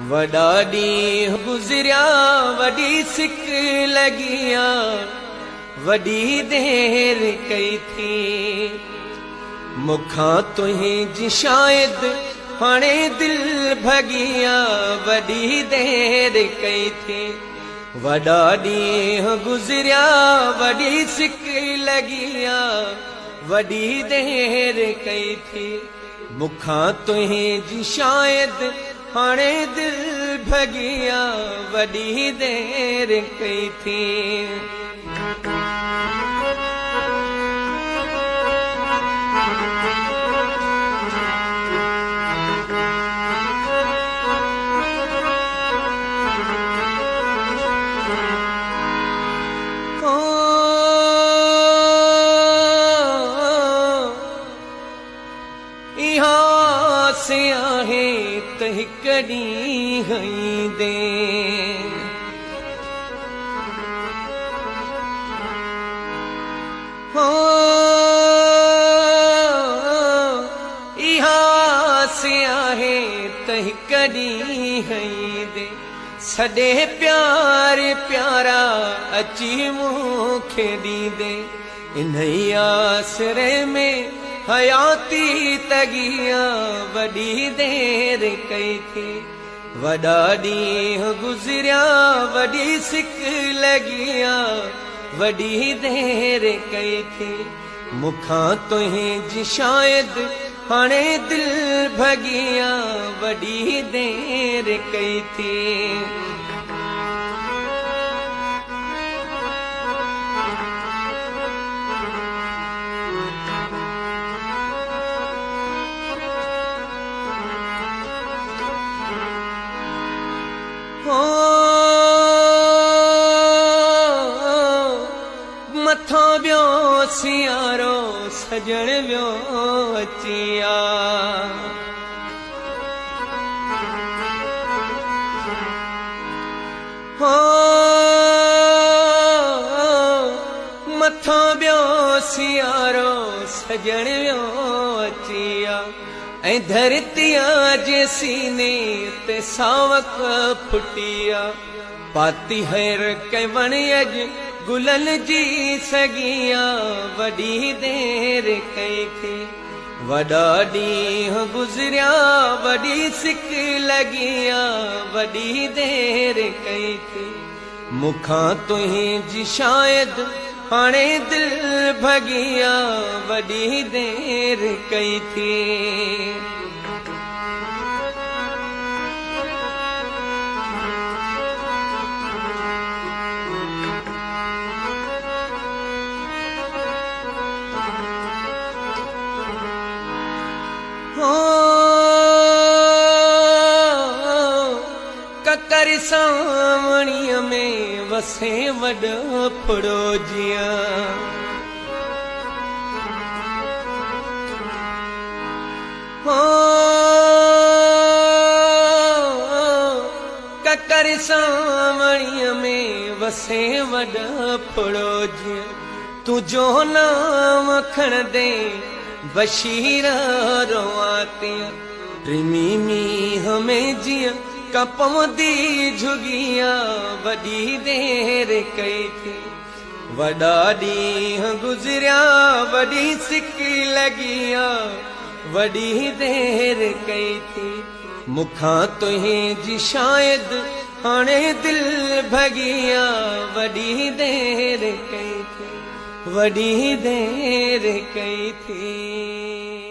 وڏا ڏينهن گذريا وڏي سڪ لڳي آ وڏي دير ڪئي ٿي. مون کان تنهنجي شايد هاڻي دل ڀڳي آ وڏي دير ڪئي ٿي. وڏا ڏينهن گذريا وڏي سڪ لڳي آ وڏي دير ڪئي ٿي. مون کان تنهنجي شايد هاڻي دل ڀڳي آ وڏي دير ڪئي ٿي. اها آس آهي ته هڪ ڏينهن ايندين. اها آس آهي ته هڪ ڏينهن ايندين. سڏي پيار پيارا اچي مون کي ڏيندين. انهيء آسري ۾ حياتي تڳي آ وڏي دير ڪئي ٿي. وڏا ڏينهن گذريا وڏي سڪ لڳي آ وڏي دير ڪئي ٿي. مون کان تنهنجي شايد هاڻي دل ڀڳي آ وڏي دير ڪئي ٿي. مٿان ويو سيارو سڄڻ ويو اچي آ. مٿان ويو سيارو سڄڻ ويو اچي آ. ۽ ڌرتيء جي سيني تي ساوڪ ڦٽي آ. پاتي هر ڪنهن وڻ اڄ گلن جي سڳي آ وڏي دير ڪئي ٿي. وڏا ڏينهن گذريا وڏي سڪ لڳي آ وڏي دير ڪئي ٿي. مون کان تنهنجي شايد هاڻي دل ڀڳي آ وڏي دير ڪئي ٿي. ڪڪر سانوڻيء ۾ وسي وڏ ڦڙو جيئن. ڪڪر سانوڻيء ۾ وسي وڏ ڦڙو جيئن. تنهنجو نانء کڻندي بشير روئان تيئن. ٽمي مينهن ۾ جيئن ڪا پوندي جهڳي آ وڏي دير ڪئي ٿي. وڏا ڏينهن گذريا وڏي سڪ لڳي آ وڏي دير ڪئي ٿي. مون کان تنهنجي شايد هاڻي دل ڀڳي آ وڏي دير ڪئي ٿي. وڏي دير ڪئي ٿي.